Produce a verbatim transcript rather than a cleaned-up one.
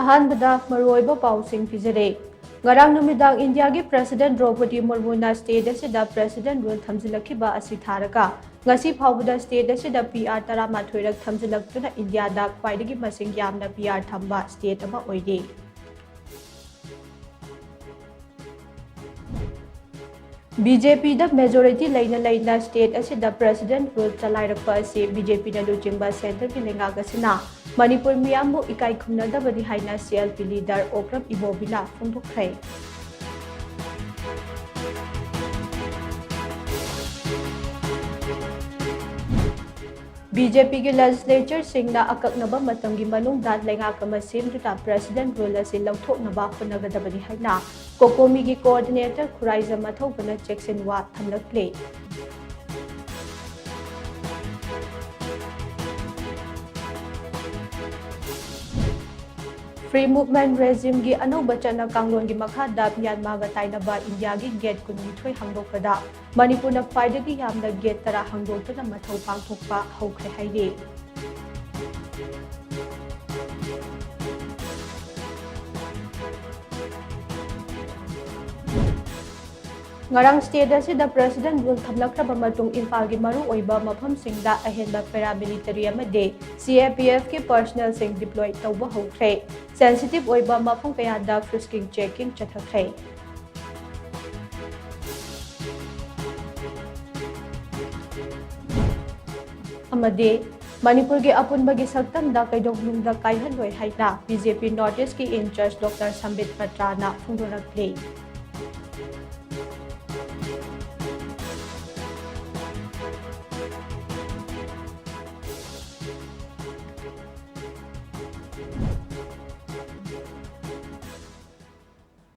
ꯑꯍꯥꯟꯕꯗ ꯃꯔꯨꯑꯣꯏꯕ ꯄꯥꯎꯁꯤꯡ ꯄꯤꯖꯔꯦ꯫ ꯉꯔꯥꯡ ꯅꯨꯃꯤꯗꯥꯡ ꯏꯟꯗꯤꯌꯥꯒꯤ ꯄ꯭ꯔꯦꯁꯤꯗꯦꯟꯠ ꯗ꯭ꯔꯧꯄꯗꯤ ꯃꯨꯔꯃꯨꯅ ꯁ꯭ꯇꯦꯠ ꯑꯁꯤꯗ ꯄ꯭ꯔꯦꯁꯤꯗꯦꯟꯠ ꯔꯨꯜ ꯊꯝꯖꯤꯜꯂꯛꯈꯤꯕ ꯑꯁꯤ ꯊꯥꯔꯒ ꯉꯁꯤ ꯐꯥꯎꯕꯗ ꯁ꯭ꯇꯦꯠ ꯑꯁꯤꯗ ꯄꯤ ꯑꯥꯔ ꯇꯔꯥꯃꯥꯊꯣꯏꯔꯛ ꯊꯝꯖꯤꯜꯂꯛꯇꯨꯅ ꯏꯟꯗꯤꯌꯥꯗ ꯈ꯭ꯋꯥꯏꯗꯒꯤ ꯃꯁꯤꯡ ꯌꯥꯝꯅ ꯄꯤ ꯑꯥꯔ ꯊꯝꯕ ꯁ꯭ꯇꯦꯠ ꯑꯃ ꯑꯣꯏꯔꯤ꯫ ꯕꯤ ꯖꯦ ꯄꯤꯗ ꯃꯦꯖꯣꯔꯤꯇꯤ ꯂꯩꯅ ꯂꯩꯅ ꯁ꯭ꯇꯦꯠ ꯑꯁꯤꯗ ꯄ꯭ꯔꯦꯁꯤꯗꯦꯟꯠ ꯔꯨꯜ ꯆꯂꯥꯏꯔꯛꯄ ꯑꯁꯤ ꯕꯤ ꯖꯦ ꯄꯤꯅ ꯂꯨꯆꯤꯡꯕ ꯁꯦꯟꯇꯔꯒꯤ ꯂꯩꯉꯥꯛ ꯑꯁꯤꯅ ꯃꯅꯤꯄꯨꯔ ꯃꯤꯌꯥꯝꯕꯨ ꯏꯀꯥꯏ ꯈꯨꯝꯅꯗꯕꯅꯤ ꯍꯥꯏꯅ C L P leader Okram ꯏꯕꯣꯕꯤꯅ ꯐꯣꯡꯗꯣꯛꯈ꯭ꯔꯦ꯫ ꯕꯤ ꯖꯦ ꯄꯤꯒꯤ ꯂꯦꯖꯤꯁꯂꯦꯆꯔꯁꯤꯡꯅ ꯑꯀꯛꯅꯕ ꯃꯇꯝꯒꯤ ꯃꯅꯨꯡꯗ ꯂꯩꯉꯥꯛ ꯑꯃ ꯁꯦꯝꯗꯨꯅ ꯄ꯭ꯔꯦꯁꯤꯗꯦꯟꯠ ꯔꯨꯜ ꯑꯁꯤ ꯂꯧꯊꯣꯛꯅꯕ ꯍꯣꯠꯅꯒꯗꯕꯅꯤ ꯍꯥꯏꯅ ꯀꯣꯀꯣꯃꯤꯒꯤ ꯀꯣꯑꯣꯔꯗꯤꯅꯦꯇꯔ ꯈꯨꯔꯥꯏꯖꯝ ꯃꯊꯧꯕꯅ ꯆꯦꯛꯁꯤꯟꯋꯥ ꯊꯝꯂꯛꯂꯤ꯫ ꯐ꯭ꯔꯤ ꯃꯨꯚꯃꯦꯟꯠ ꯔꯦꯖꯤꯝꯒꯤ ꯑꯅꯧꯕ ꯆꯠꯅ ꯀꯥꯡꯂꯣꯟꯒꯤ ꯃꯈꯥꯗ ꯃ꯭ꯌꯥꯟꯃꯥꯔꯒ ꯇꯥꯏꯅꯕ ꯏꯟꯗꯤꯌꯥꯒꯤ ꯒꯦꯠ ꯀꯨꯟꯅꯤꯊꯣꯏ ꯍꯥꯡꯗꯣꯛꯄꯗ ꯃꯅꯤꯄꯨꯔꯅ ꯈ꯭ꯋꯥꯏꯗꯒꯤ ꯌꯥꯝꯅ ꯒꯦꯠ ꯇꯔꯥ ꯍꯥꯡꯗꯣꯛꯇꯨꯅ ꯃꯊꯧ ꯄꯥꯡꯊꯣꯛꯄ ꯍꯧꯈ꯭ꯔꯦ ꯍꯥꯏꯔꯤ꯫ ꯉꯔꯥꯡ ꯁ꯭ꯇꯦꯠ ꯑꯁꯤꯗ ꯄ꯭ꯔꯦꯁꯤꯗꯦꯟꯠ ꯔꯨꯜ ꯊꯝꯂꯛꯈ꯭ꯔꯕ ꯃꯇꯨꯡ ꯏꯝꯐꯥꯜꯒꯤ ꯃꯔꯨꯑꯣꯏꯕ ꯃꯐꯝꯁꯤꯡꯗ ꯑꯍꯦꯟꯕ ꯄꯦꯔꯥꯃꯤꯂꯤꯇꯔꯤ ꯑꯃꯗꯤ ꯁꯤ ꯑꯦ ꯄꯤ ꯑꯦꯐꯀꯤ ꯄꯔꯁꯅꯦꯜꯁꯤꯡ ꯗꯤꯄ꯭ꯂꯣꯏ ꯇꯧꯕ ꯍꯧꯈ꯭ꯔꯦ꯫ ꯁꯦꯟꯁꯤꯇꯤꯚ ꯑꯣꯏꯕ ꯃꯐꯝ ꯀꯌꯥꯗ ꯐ꯭ꯔꯤꯁꯀꯤꯡ ꯆꯦꯀꯤꯡ ꯆꯠꯊꯈ꯭ꯔꯦ꯫ ꯑꯃꯗꯤ ꯃꯅꯤꯄꯨꯔꯒꯤ ꯑꯄꯨꯟꯕꯒꯤ ꯁꯛꯇꯝꯗ ꯀꯩꯗꯧꯅꯨꯡꯗ ꯀꯥꯏꯍꯜꯂꯣꯏ ꯍꯥꯏꯅ ꯕꯤ ꯖꯦ ꯄꯤ ꯅꯣꯔꯠ ꯏꯁ꯭ꯠꯀꯤ ꯏꯟꯆꯥꯔꯖ ꯗꯣꯛꯇꯔ ꯁꯝꯕꯤꯠ ꯄꯇ꯭ꯔꯥꯅ ꯐꯣꯡꯗꯣꯔꯛꯂꯤ꯫